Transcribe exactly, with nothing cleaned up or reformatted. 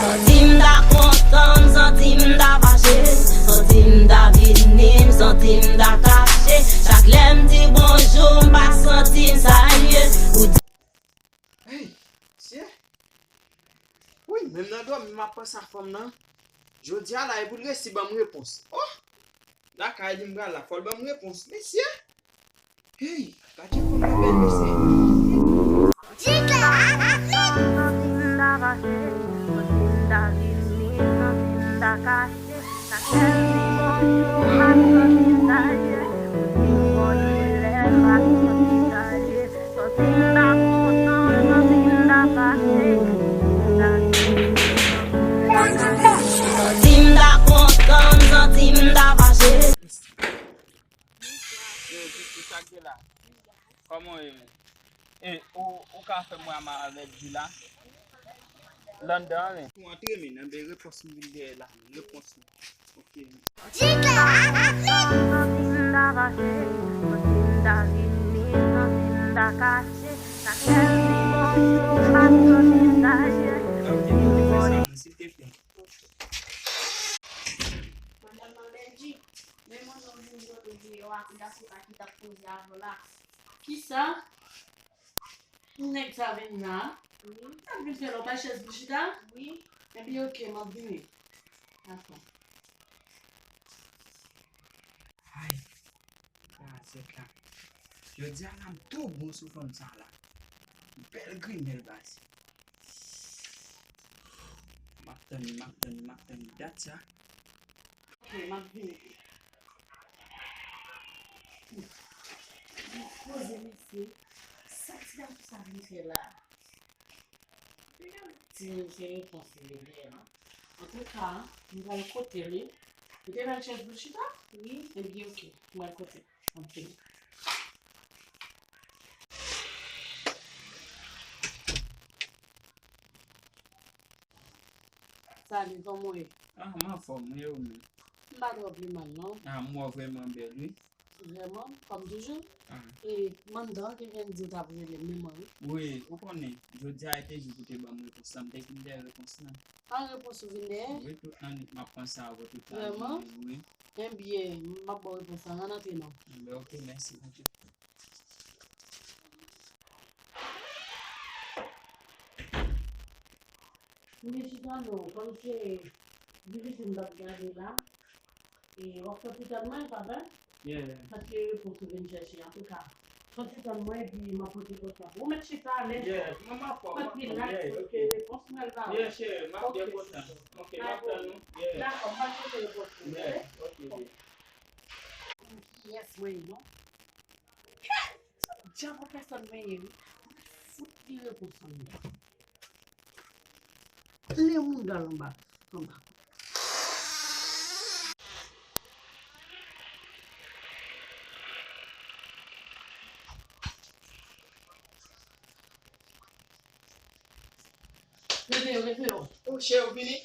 Santi m ta kontan, m santi m ta fache. Santi m ta vini, m santi m ta kache. Chak lè m di bonjou, m pa santi m salye. Ou di Hey, mesye. Wi, menm nan dòmi m ap panse a fanm nan. Jodi a la, e pou l resi ban m repons. Oh! Lakay li m pral la, fò l ban m repons. Mesye! Hey, gade fanm nan bèl, mesye. Santi m ta kontan, m santi m ta fache. Yo, Titi, sa k gen la? Kòman w ye, men? E, ou, ou ka fè m wè a ma avèk Djila? L anndan an, men. Ou antre, men, nan de repons m vin dèyè la, men. Repons m. Ok, men. Ok, men, fè sa, men, silteflè. Madanm Malendji, men mwen menm vin jwenn ou vye a, e gason sa ki t ap koze avè w la. Kisa? Nèg sa vin la? Wi. Sa vin fè la, ou bay chèz pou chita? Wi. Ebyen, ok, m ap vini. Dakò. Ay, kazèk la. Jodi a la, m tou bon sou fanm sa la. Bèl grimèl baz. M ap tann li, m ap tann li, m ap tann li. Dat sa. Ok, m ap vini. Poze mesye, sa ti gason sa vin fè la? Ti mesye repons li vle non. Antouka, m pral kote li. Ou te bay chèz pou chita? Wi. Ebyen, ok, m pral kote l. M ap vini. Salut, kòman w ye? Ah, m anfòm, wi, ou menm? M pa twò pi mal, non. Ah, m wè w vrèman bèl, wi. Vrèman, kòm toujou. Ah. E, m anndan, te vin di w t ap rele m, men mwen, wi. Wi, ou konnen, jodi a te jou pou te ban m repons lan, m te vin dèyè repons lan. Ah, repons ou vin dèyè? Wi, tout lannwit m ap panse avè w tout lajounen, wi. Vrèman? Ebyen, m ap ba w repons lan, ann antre non. Ebyen, ok, mèsi, Bondye. Vini chita non, kòm se vizit m t ap gade la, e w ap fè pou tèt mwen, papa? Yeah. Paske repons ou vin chèche, antouka, fè ti tann mwen, epi m ap pote repons la pou ou. Ou mèt chita alèz. Yeah, mwen m ap fè, m ap fè, yeah, ok. Paske repons mwen l pa. Yeah, cheri, m ap byen kontan. Ok, m ap tann ou. Yeah. Dakò, m pral pote repons ou, ok? Yeah, ok, yeah. Kiyès mwen ye non? Sa djab pèsòn mwen ye wi. Fout li repons mwen. Li moun dal anba, anba. Rete yo, rete yo. Oh, chè, ou vini?